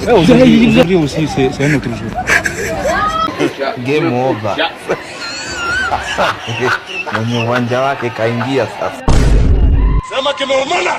Aujourd'hui aussi, c'est un autre jour. Game over. Mwenye uwanja wake kaingia sasa. Sema kimeumana.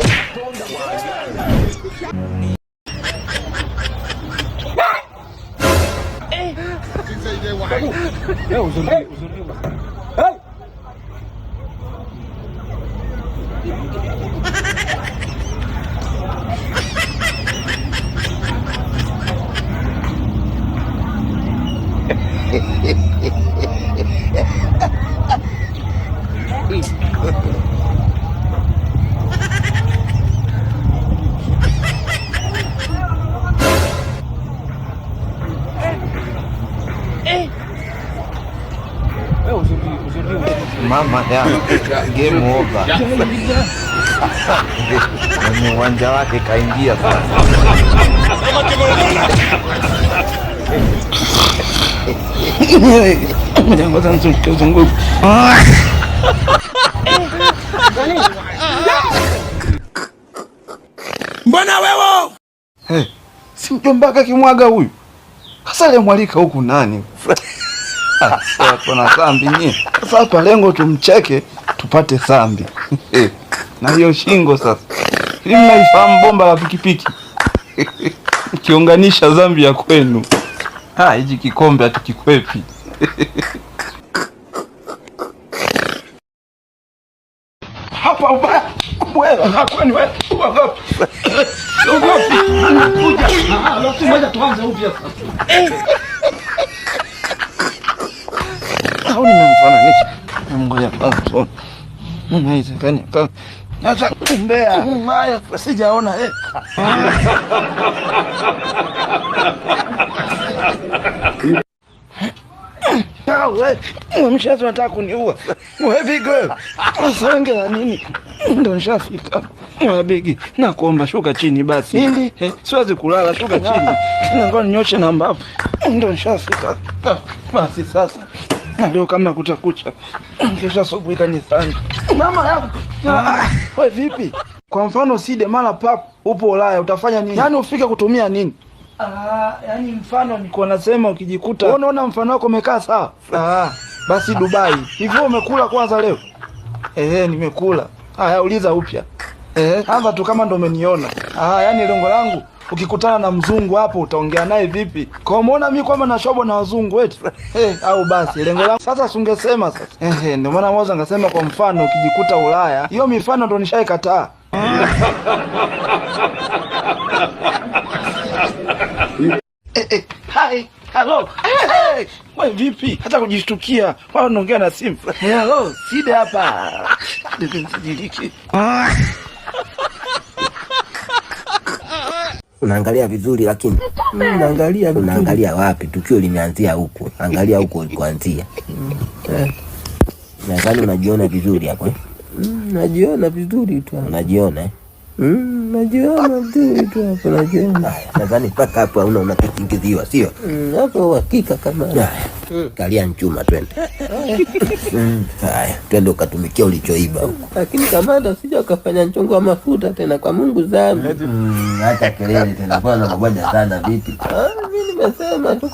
Mama ya game over. Mwenye uwanja wake kaingia sasa. Sema kimeumana. Mbona wewe? Hey, si mjombaka kimwaga huyu. Sasa aliyemwalika huku nani? Sasa tuna dhambi nyie. Sasa hapa lengo tumcheke tupate dhambi. Na hiyo shingo sasa. Ili mnaifahamu bomba la pikipiki. Kiunganisha dhambi ya kwenu. Ha, hichi kikombe hatukikwepi. Hapa ubaya. Wewe, kwani wewe uogopi? Uogopi? Anakuja. Alafu ngoja tuanze upya sasa. Au nimemfananisha? Ngoja kwanza tuone. Haiwezekani. Sasa kumbea. Haya, sijaona eh. Mshazi unataka kuniua. Wewe big wewe. Usonge la nini? Ndo nishafika. Wewe bigi, nakuomba shuka chini basi. Ili siwezi kulala, shuka chini. Ngoja ninyoshe na mbavu. Ndo nishafika. Basi sasa. Na leo kama kutakucha. Kesho asubuhi kanisani. Mama yangu. Wewe vipi? Kwa mfano Side mara pap upo Ulaya utafanya nini? Yaani ufike kutumia nini? Yaani mfano niko nasema ukijikuta wewe unaona mfano wako umekaa sawa. Basi Dubai. Hivyo umekula kwanza leo? Nimekula. Haya, uliza upya. Anza tu kama ndo umeniona. Yaani lengo langu ukikutana na mzungu hapo utaongea naye vipi? Kwa umeona mimi kwamba na shobo na wazungu eti? Au basi lengo langu sasa sungesema sasa. Ndio maana mwanzo ngasema kwa mfano ukijikuta Ulaya, hiyo mifano ndo nishaikataa. Hi, hello. Hey, wewe vipi? Hata kujishtukia. Wala unaongea na simu. Hello, Side hapa. Unaangalia vizuri lakini Unaangalia vizuri. Unaangalia wapi? Tukio limeanzia huku. Angalia huko ulikoanzia. Nadhani unajiona vizuri hapo eh? Najiona vizuri tu hapo. Unajiona eh? Najiona vizuri tu hapo, najiona. Haya, nadhani mpaka hapo hauna unachosingiziwa, sio? Hapo uhakika kama. Haya, kalia nchuma twende. Haya, twende ukatumikia ulichoiba huko. Lakini kamanda, usije ukafanya mchongo wa mafuta tena kwa Mungu zambi. Hata kelele tena, bwana mabwana sana vipi? Mimi nimesema tu.